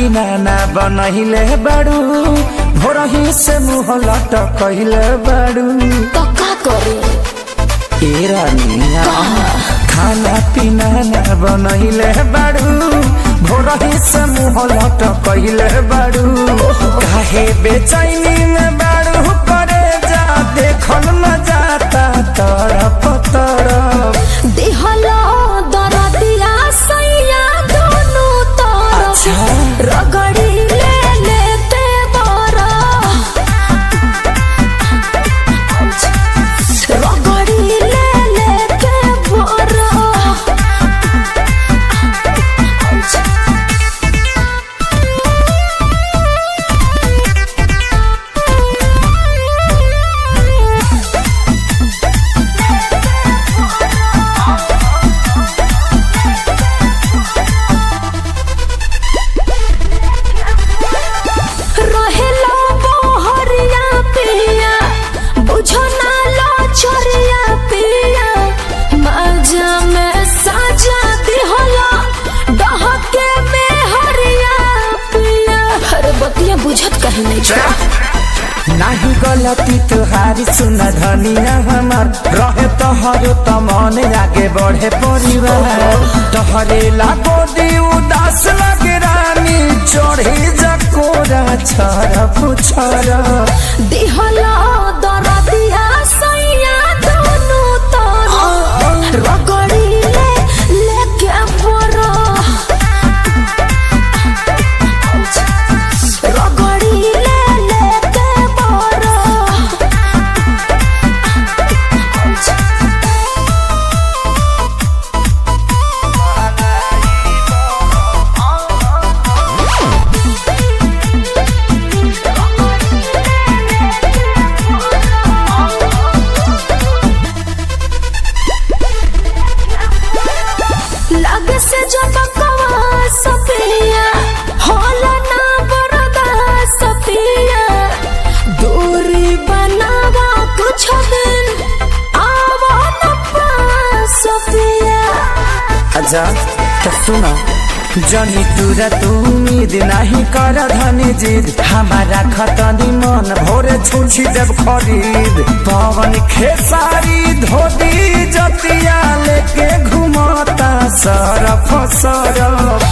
पीना ना बनहिले बाड़ू, भोरही से मुँह लटकहिले बाड़ू। तो का करे? ए रानिया, खाना पीना ना बनहिले बाड़ू, भोरही से मुँह लटकहिले बाड़ू। काहे बेचैनी में बाड़ू करे जा, देखल न जाता तरफ तरफ। दिहलो दरदिया सैया दोनों तरफ। अच्छा। रगड़ी ले लेते बरा, रगड़ी ले लेते बरा। रहेला बहरिया पिया, बुझो ना लो छोरिया पिया, मजा में साजा दिहला डहके में हरिया पिया। अरे बतिया बुझत कहीं नहीं छो। नाही गलती तुहारी, सुन धनिया हमार, रहे तोहरो त मन आगे बढ़े परिवार। तोहरे लागोदी उदास लगे रानी, चढ़ी जकोरा छरफ छरफ। दिहला दरदिया सैया दोनों तरफ, रगड़ी ले लेके बरा, रगड़ी ले लेके बरा। लग से जब कवा सपिया होला ना बरदा सपिया, दूरी बनावा कुछ दिन आवा न पास सपिया। अच्छा तो सुनो, जनी तुरा तू उम्मीद नाही कर धनी जिद, हमारा खतनी मन भोरे छुछी देव खरीद। पवन खेसारी धोती जतिया लेके घुमता सरफ सरफ।